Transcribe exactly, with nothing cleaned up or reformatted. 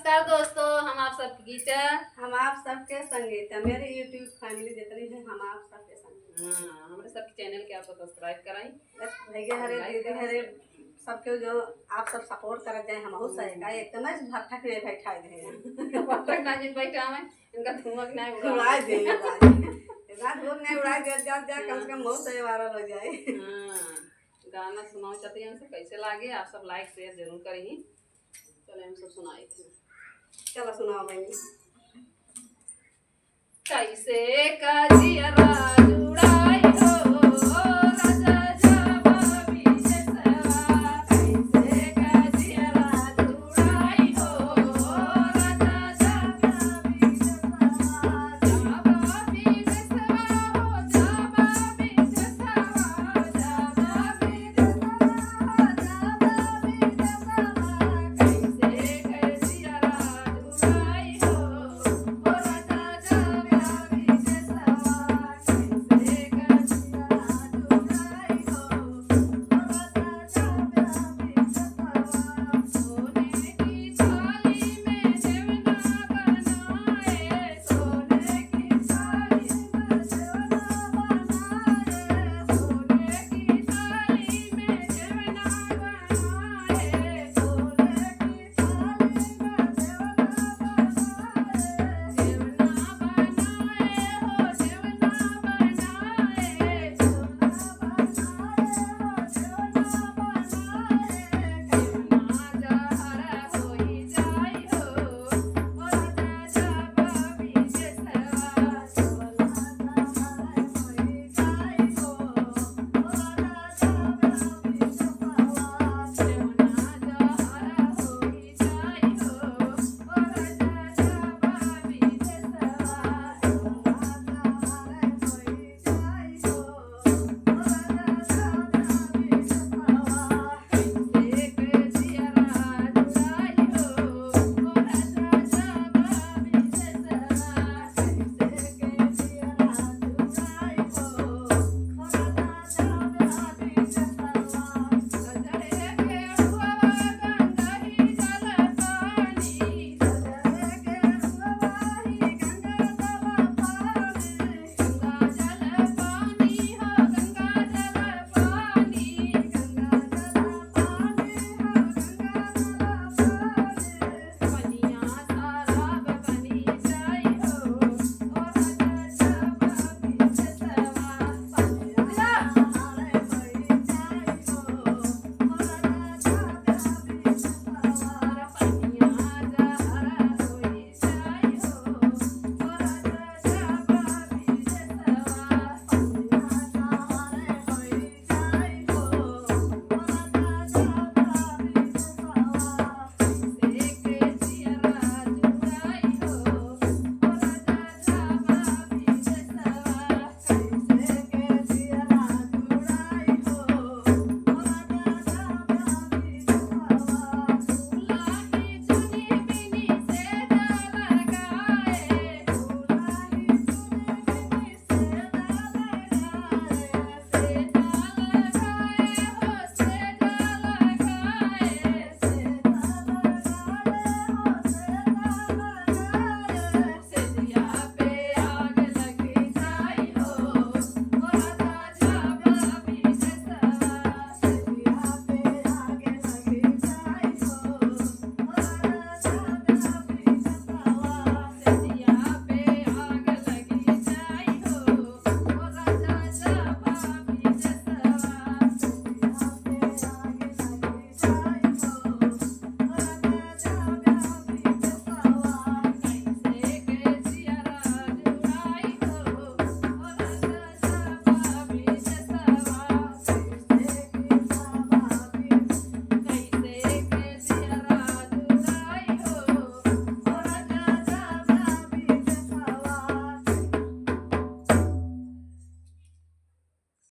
नमस्कार दोस्तों, हम आप सबके गीता। हम आप सबके संगीता। मेरी YouTube family जितनी है, हम आप सबके संगीता। हाँ, हमरे सबके channel के आप सब subscribe कराई। बस भैया हरे, Like दीदी करा। हरे, सबके जो आप सब support करत जाए, हम बहुत सही का एकदम भट्ठक नहीं बैठा दे। पत्थर ना जिन बैठा हमें, इनका धुआं ना उड़ाए दे, उड़ाए दे। रात भर नहीं उड़ाए दे, जा, जा, कम से कम बहुत सही viral हो जाए। हाँ, गाना सुनाओ चाहते हैं, कैसे लागे? आप सब like share जरूर करेंगे। चले हम सब सुनाई थे। चलो सुनाओ बहनी। कैसे का जियरा जुड़ा